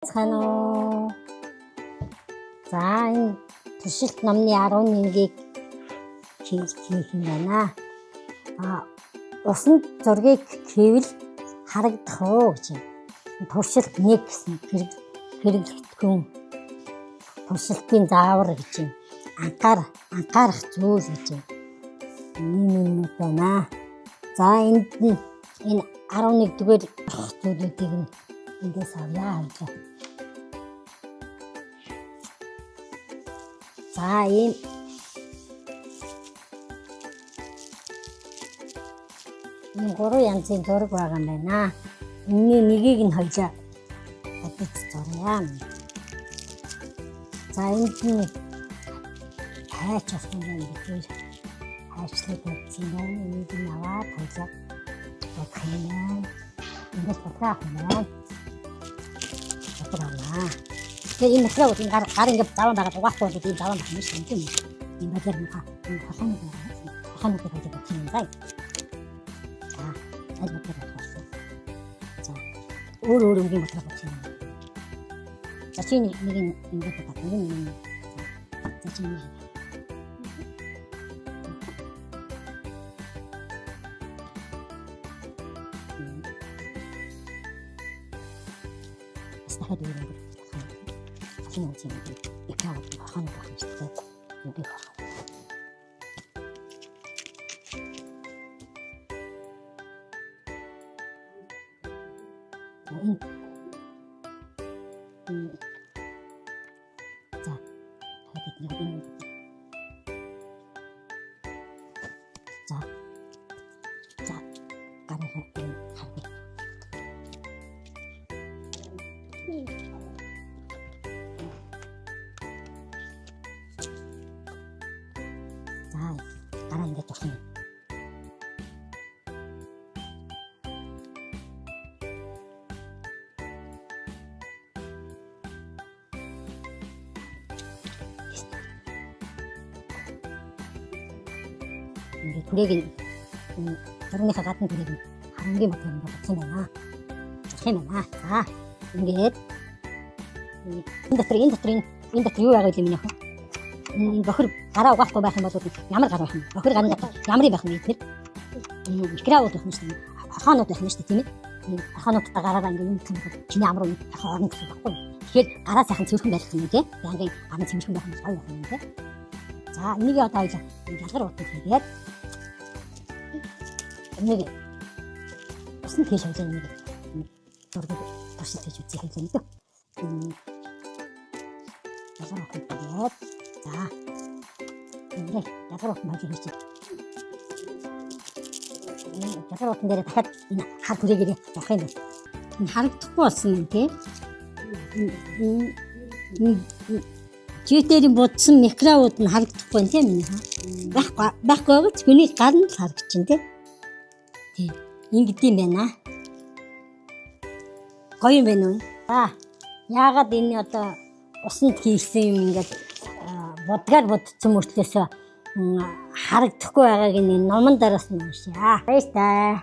Байцгаана уу? За, энэ туршилт номны 11-ийг хийх юм байна. Усанд зургийг хийвэл харагдах уу гэж байна. Туршилт 1 гэсэн хэрэглэгдэхүүн, туршилтын заавар гэж байна. Анхаарах зүйл гэж байна. Ийм юмнууд байна. За, энд нь энэ 11 дугаар зүйлүүдийг нь эндээс авъя гэж. За, ийм гурван янзын зураг байгаа юм байна. Энэний нэгийг нь хоёлаа бодож зуръя. За, энд нь хайч болох юм байна гэж хайчлаг тавьсан байна. Энийг нь аваад хоёлаа бодох юм байна. Эндээс бодлоо авах юм байна. Бодлоо авнаа. Тэгээ энэ материал энэ гар гар ингээд заван байгаа угаахгүй бол ийм заван байх юм шиг юм. Энэ бодлоор муха энэ холоонууд байгаа. Холоонуудыг хоёлаа бодох юм заа. За, аль бодлоор бодох болсон. За, өөр өөр өнгийн бодлоор бодох юм. За, чи нэг нь ингээд бодоод, нэг нь за, чи нэг. Бас дахиад өөр өнгө болох юм. Олон янзын юм. Экран хорхоонууд байх юм шүү дээ. Ингээд хорхон. Энэ за, дахиад нэг энэ. За. За, гараа энэ харъя. За, гараа ингэж зурх юм. Ингээд хүрээг нь зургийнхаа гадна хүрээг нь харангийн бодлоор ингээд бодсон байна. Зурх юм байна. За, ингээд энэ дотор юу байгаа вэ миний охин? Энэ бохир гараа угаахгүй байх юм бол ямар гар байх юм? Бохир гарын дотор ямар юм байх юм эднэр? Микроуд байх юм шүү дээ. Хорхоонууд байх юм шүү дээ, тийм ээ? Энэ хорхоонуудтай гараараа ингээд юм гэх юм бол чиний амар юм хорхоо орно гэсэн үг байхгүй юу? Тэгэхээр гараа сайхан цэвэрхэн байх юм тий? Байнгын гар нь цэвэрхэн байх юм гоё байх юм тий? За, энийг одоо хоёлаа ялгар утас хийгээд энийг усан тийш хоёлаа энийг зургийг туршилт хийж үзье хоёлаа мэдээ. Ялгар утас хийгээд, за, ингээд ялгар утас хоёлаа хийчих. Ялгар утан дээр дахиад энэ хар хүрээгээрээ зурх юм байна. Энэ харагдахгүй болсон юм тий. Житэрийн будсан микроуд нь харагдахгүй байна тийм миний хаа. Байхгүй байгаа ч хүний гар нь л харагдчихэв тий. Тий. Ингэдэм байна. Гоё юм байна уу? За, яагаад энэ одоо усанд хийсэн юм ингээд будгаар будсан мөртлөөсөө харагдахгүй байгааг энэ номон дараас нь уншъя. Баяр таа.